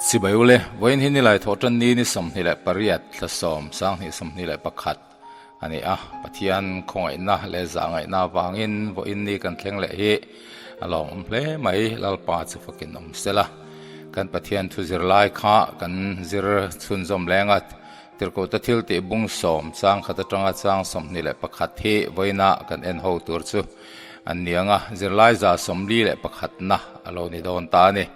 Chibai ule, vawiin hi nilai thawh tan ni ni 28 thla 7 sang 21 a ni a, Pathian khawngaihna leh zahngaihna avangin vawiin ni kan thleng leh hi a lawmawm hle mai, Lalpa chu fakin awm sela. Kan Pathian thu zirlai kha kan zir chhunzawm leng a, Tirhkohte thil tih bung sawm chang khat atanga chang 21 hi vawiina kan en ho tur chu an ni ang a, zirlai 141 na a lo ni dawn ta a ni.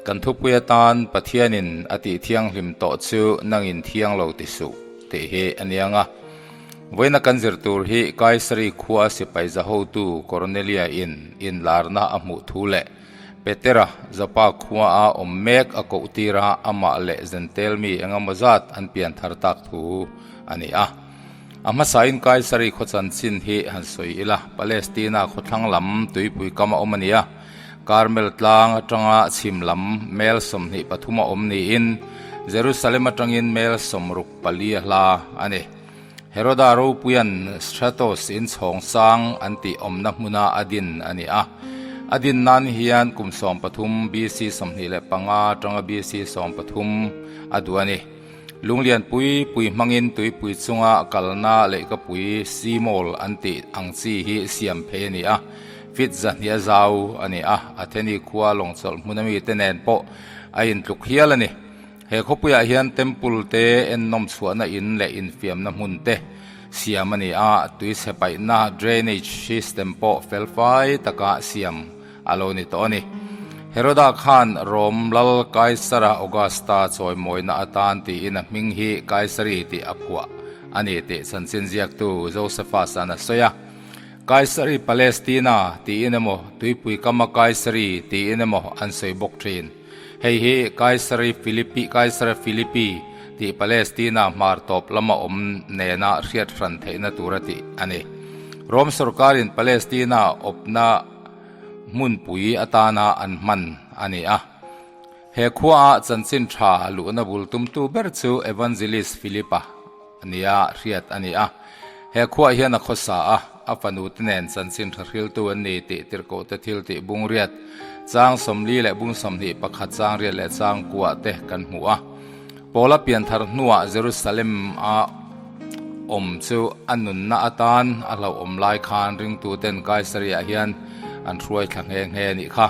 Kan thupui atan Pathianin a tih thianghlim tawh chu nangin thiang lo ti suh tih hi a ni ang a. Vawiina kan zir tur hi Kaisari khua sipai zahotu Kornelia in inlarna a hmuh thu leh Petera, Joppa khua a awm mek a koh tir a, amah leh Zentel mi engemaw zat an pian thar tak thu a ni a. A hmasain Kaisari khaw chanchin hi han sawi ila, Palestina khawthlang lam tuipui kam a awm a ni a, Karmel tlang atanga chhim lam mel 23 a awm niin Jerusalem atangin mel 64 a hla a ni. Heroda ropuian Stratos inchhawng sang an tih awmna hmuna a din a ni a. A din nan hian kum 13 BC 25 atanga BC 13 a duh a ni. Lunglian pui pui hmangin tuipui chunga kalna leihkapui Seamall an tih ang chi hi siam phei a ni a. Fit zahnih a zau a ni a, Atheni khua lawngchawlh hmun amite nen pawh a intluk hial a ni. He khawpuiah hian temple te ennawm chhuahna in leh infiamna hmun te siam a ni a, tui chhe paihna drainage system pawh felfai taka siam a lo ni tawh a ni. Heroda khan Rom lal Kaisara Augusta chawimawina atan tiin a hming hi Kaisari tih a phuah a ni tih chanchin ziaktu Josephus-a'n a sawi a. Kaisari Palestina tiin emaw tuipui kama Kaisari tiin emaw an sawi bawk thin. Hei hi Kaisari Philippi, Kaisara Philippi, tih Palestina hmar tawp lama awm nena hriat hran theihna tura tih a ni. Rom sorkarin Palestina awpna hmunpui atana an hman a ni a. He khuaah chanchin tha luhna bul tumtu ber chu Evangelist Philipa nia hriat a ni a. He khuaah hian a khawsa a, a fanute nen chanchin tha hriltu an ni tih tirhkohte thil tih bungriat chang 40 leh bung 21 chang riat leh chang kuah te kan hmu a. Paula pianthar hnuah Jerusalem a awm chu a nunna atan a hlauhawm lai khan ringtuten Kaisariah hian an hruai thla nghe nghe a nih kha.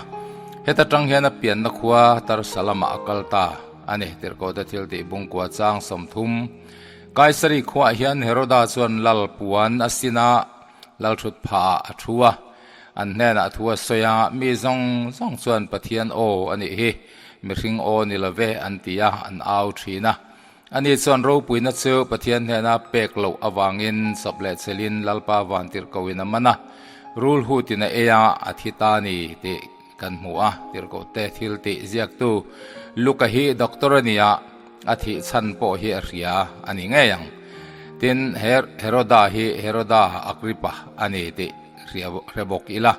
Heta tang hian a pianna khua Tarsalamah a kal ta a ni. Tirhkohte thil tih bungkua chang 30. Kaisari khuaah hian Heroda chuan lal puan a sin a, lal thut phahah a thu a. An hnenah thu a sawi a, mi zawng zawng chuan Pathian aw a nih hi, mihring aw ni lo ve an ti a, an au thin a. Ani chuan ropuina chu Pathian hnena pek loh avangin chawp leh chelin Lalpa vantirhkohin a man a, rul hutin a ei a, a thi ta a ni tih kan hmu a. Tirhkohte thil tih ziaktu Luka hi doctor a ni a, a thih chhan pawh hi a hria a ni ngei ang. Tin, Heroda hi Heroda Agrippa a ni tih hre bawk ila.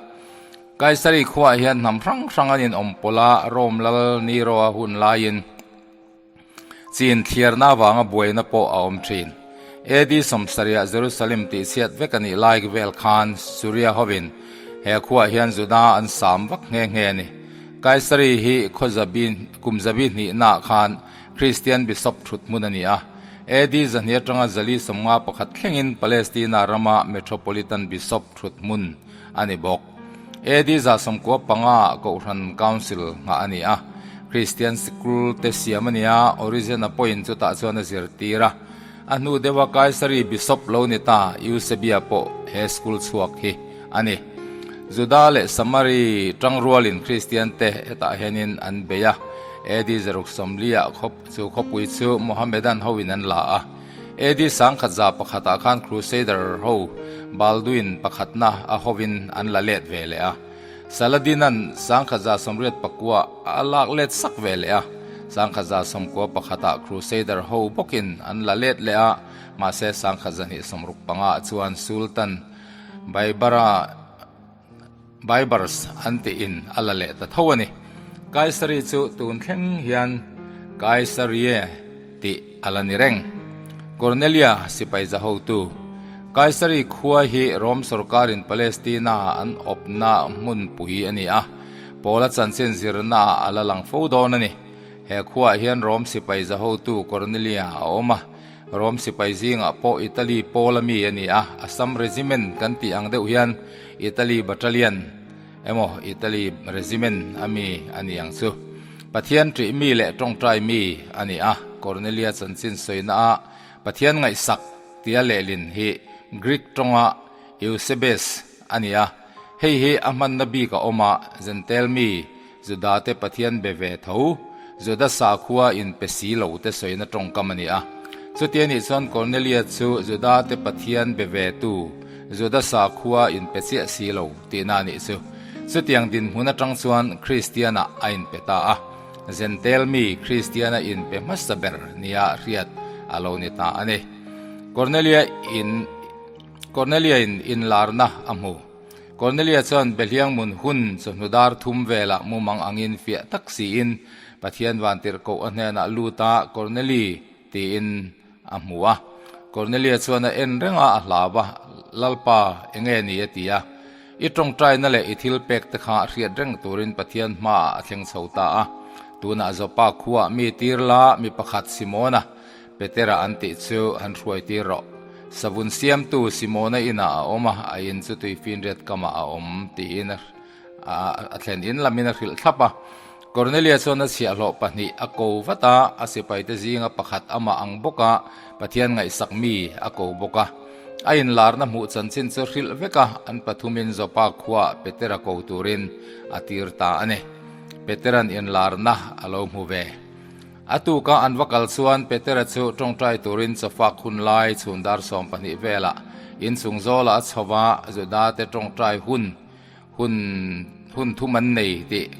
Kaisari khuaah hian hnam hrang hrang an inawm pawlh a, Rome lal Nero a hun laiin chin thliarna avanga buaina pawh a awm thin. AD 70ah Jerusalem tihchhiat vek a nih lai vel khan Suria hovin he khuaah hian Juda an sam vak nghe nghe a ni. Kaisari hi khawzabi kum zabi hnihnaah khan Kristian bishop thut hmun a ni a. AD 200 atanga 451 thlengin Palestina rama Metropolitan bishop thut hmun a ni bawk. AD 95 ah Kohhran Council nghah a ni a, Kristian sikul te siam a ni a, Origen-a pawhin chutah chuan a zirtir a. A hnu deuha Kaisari Bishop lo ni ta Eusebia pawh he school chhuak hi a ni. Juda leh Samari tangrualin Kristian te hetah hianin an bei a, AD 640 ah chu khawpui chu Mohammedan hoin an la a. AD 1101 ah khan Crusader ho Balduin pakhatna a hovin an la let ve leh a. Saladin-a'n 1189 a lak let sak ve leh a. 1191 ah Crusader ho bawkin an la let leh a, mahse 1265 ah chuan Sultan Baibara Baibars an tiin a la leh ta tho a ni. Kaisari chu tun thleng hian Kaisarie tih a la ni reng. Cornelia sipai za hotu. Kaisari khua hi Rom sorkarin Palestina an awpna hmunpui a ni a, Paula chanchin zirnaah a la lang fo dawn a ni. He khuaah hian Rom sipai zahotu Kornelia a awm a. Rom sipai zingah pawh Italy pawl a mi a ni a, Assam Regiment kan tih ang deuh hian Italy Battalion emaw Italy Regiment a mi a ni ang chu. Pathian ṭih mi leh ṭawngṭai mi a ni a, Kornelia chanchin sawina ah Pathian ngaihsak tia lehlin hi Greek ṭawnga Eusebes a ni a, hei hi a hmanna bik a awm a, Jentail mi Judate Pathian be ve tho, Juda sakhua inpe si lo te sawina tawngkam a ni a. Chuti a nih chuan Kornelia chu Judate Pathian be ve tu, Juda sakhua inpe chiah si lo tihna a nih chu. Chutiang dinhmun atang chuan Kristianah a inpe ta a, Jentail mi Kristiana inpe hmasa ber nia hriat a lo ni ta a ni. Kornelia in. Kornelia in inlarna a hmu. Kornelia chuan Behliangmun hun chawhnu dar thum velah mumang angin fiah tak siin Pathian vantirhkoh a hnenah lut a, Korneli tiin a hmu a. Kornelia chuan a en reng a, a hlau a, Lalpa, enge ni a ti a. I tawngtaina leh i thil pek te kha hriat reng turin Pathian hmaah a thleng chho ta a. Tunah Joppa khuaah mi tir la, mi pakhat Simona, Petera an tih chu han hruai tir rawh. Savun siamtu Simona inah a awm a, a in chu tuifinriat kamah a awm tiin a thlen in lamin a hrilh thlap a. Kornelia chuan a chhiahhlawh pahnih a ko vat a, a sipaite zinga pakhat amah ang bawka Pathian ngaihsak mi a ko bawk a. A inlarna hmuh chanchin chu hrilh vek a, an pathumin Joppa khuaah Petera ko turin a tir ta a ni. Petera'n inlarna a lo hmu ve. A tuka an va kal chuan Petera chu tawngtai turin chawfak hun lai chhun dar 12 velah inchung zawlah a chho va, Judate tawngtai hun hun hun thum an nei tih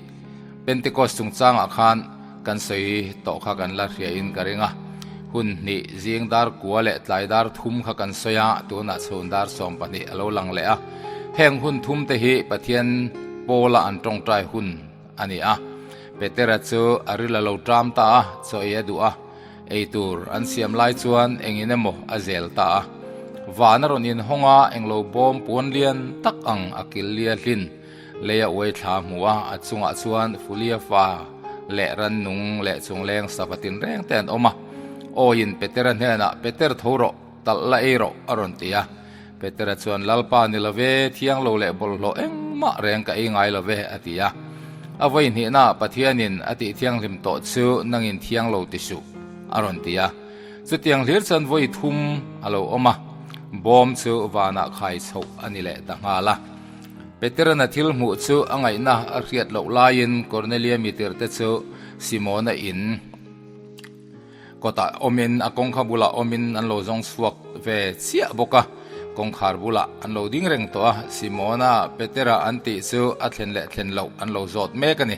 Pentecost chungchangah khan kan sawi tawh kha kan la hriain ka ring a. Hun hnih zing dar kua leh tlai dar thum kha kan sawi a, tunah chhun dar 12 a lo lang leh a. Heng hun thum te hi Pathian pawla an tawngtai hun a ni a. Petera chu a ril a lo ṭam ta a, chaw ei a duh a. Ei tur an siam lai chuan engin emaw a zel ta a. Van a rawn inhawng a, englo bawm puan lian tak ang a kil lia hlin lei a uai thla hmu a, a chungah chuan Fulia fa leh rannung leh chungleng sava tinreng te an awm a. Awiin Petera hnenah, Peter tho rawh, talh la ei rawh, a rawn ti a. Petera chuan, Lalpa ni lo ve, thiang lo leh bawlhhlawh engmah reng ka ei ngai lo ve, a ti a. A vawi hnihnaah Pathianin a tih thianghlim tawh chu nangin thiang lo ti suh, a rawn ti a. Chutiang hlir chuan vawi thum a lo awm a, bawm chu vanah khai chhoh a ni leh ta nghal a. Petera'n a thil hmuh chu a ngaihna a hriat loh laiin Kornelia mitirhte chu Simona in, Kawtah awmin a kawngkha bulah awmin an lo zawng chhuak ve chiah bawk a, kawngkhar bulah an lo ding reng tawh a, Simona, Petera an tih chu a thlen leh thlen loh an lo zawt mek a ni.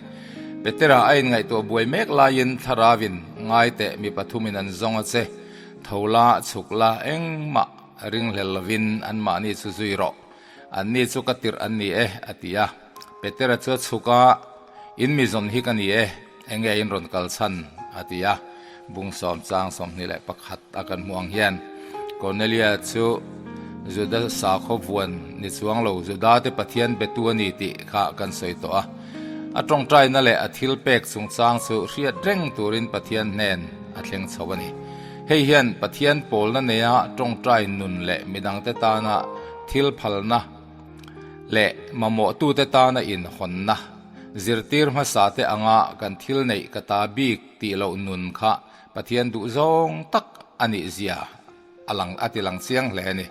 Petera a inngaihtuah buai mek laiin Thlaravin, Ngai teh mi pathumin an zawng a che, tho la, chhuk la, engmah ringhlel lovin anmahni chu zui rawh, anni chu ka tirh an ni e, a ti a. Petera chu a chhuk a, In mi zawn hi ka ni e, enge in rawn kal chhan? a ti a. Bung sawm chang 21 a kan hmuh ang hian Kornelia chu Juda sakhaw vuan ni chuang lo Judate Pathian betu a ni tih kha kan sawi tawh a. A tawngtaina leh a thil pek chungchang chu hriat reng turin Pathian hnen a thleng chho a ni. Hei hian Pathian pawlna neia tawngtai nun leh midangte tana thil phalna, leh mamawhtute tana inhawnna, zirtir hmasate anga kan thil neih ka ta bik tih loh nun kha Pathian duhzawng tak a nih zia a lang a ti lang chiang hle a ni.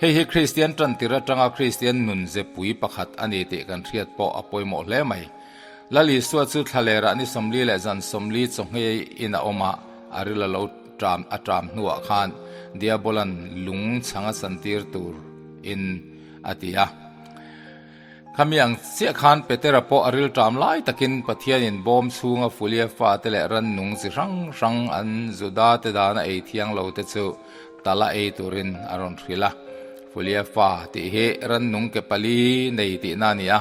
Hei hi Kristian tantir atanga Kristian nun zepui pakhat a ni tih kan hriat pawh a pawimawh hle mai. Lal Isua chu thlalerah ni 40 leh zan 40 chawhngei in a awm a, a ril a lo ṭam a ṭam hnuah khan Diabolan lung chhang a chantir tur in a ti a. Khami ang chiah khan Petera pawh a rilṭam lai takin Pathianin bawm chhunga Fulia fate leh rannung chi hrang hrang an Judate dana ei thiang lo te chu tala ei turin a rawn hrilh a. Fulia fa tih hi rannung ke pali nei tihna a ni a,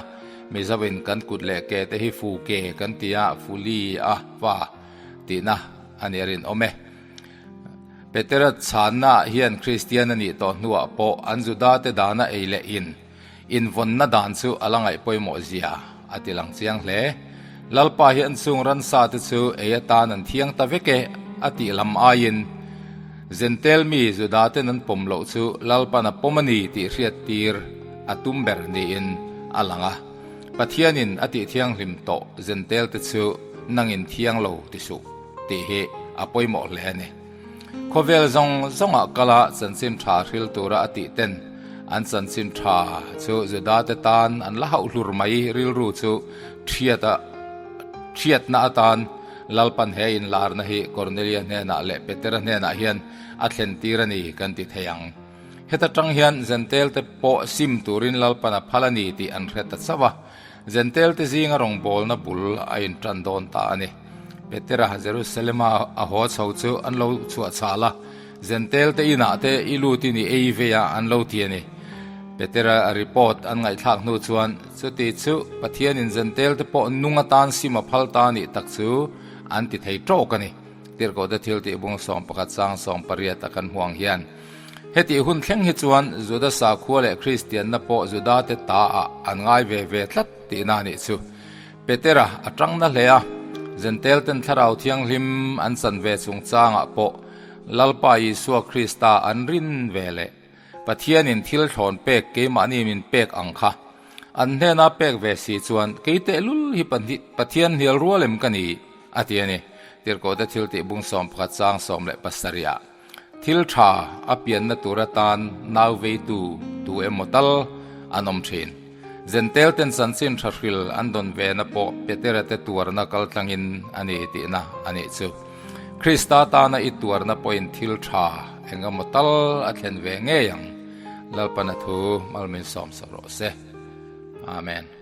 Mizoin kan kut leh ke te hi fu ke kan ti a, Fuli a fa tihna a ni a rinawm e. Petera chhanna hian Kristian a nih tawh hnuah pawh an Judate dana ei leh in invawnna dan chu a la ngaih pawimawh zia a ti lang chiang hle. Lalpa hian chung ransa te chu ei atan an thiang ta vek e a tih lam aiin Zentel mi Juda ten an pawm loh chu Lalpan a pawm a ni tih hriat tir a tum ber niin a lang a. Pathianin a tih thianghlim tawh Zentel te chu nangin thiang lo ti suh tih hi a pawimawh hle a ni. Khawvel zawng zawngah kala chanchin tha hril tura a tih ten an chanchin tha chu Juda te tan an la hauh hlur mai rilru chu thiat a thiatna atan Lalpan he inlarna hi Kornelia hnenah leh Petera hnenah hian a thlen tir a ni kan ti thei ang. Heta tang hian Zentel te pawh sim turin Lalpan a phal a ni tih an hre ta chauh a. Zentel te zinga rawngbawlna bul a intan dawn ta a ni. Petera Jerusalema a haw chho chu an lo chhuah chhal a, Zentel te inah te i lutin i ei vei a an lo ti a ni. Petera report an ngaihthlak hnu chuan chuti chu Pathianin Zentel te pawh nung atan sim a phal ta nih tak chu an ti thei tawk a ni. Tirhkohte thiltih bung 11 chang 18 a kan hmuang hian Hetih hun thleng hi chuan Juda sakhua leh Kristianna pawh Judate taah an ngai ve ve tlat tihna a nih chu. Petera a tang na hle a, Zentelten Thlarau Thianghlim an chan ve chungchangah pawh Lalpa Isua Krista an rin ve leh Pathianin thil thlawn pek keimahni min pek ang kha an hnena pek ve si chuan kei tehlul hi Pathian hnial rual em ka ni a ti a ni. Tirhkohte thiltih bung 11 chang 17 ah. Thil tha a pianna tur atan nau veitu tu emaw tal an awm thin. Zentel ten chanchin tha hril an dawn vena pawh Petera te tuarna kal tlangin a ni tihna a nih chu. Krista tana i tuarna pawhin thil tha eng emaw tal a thlen ve ngei ang. Lalpana thu malmin sawm sak rawh se. Amen.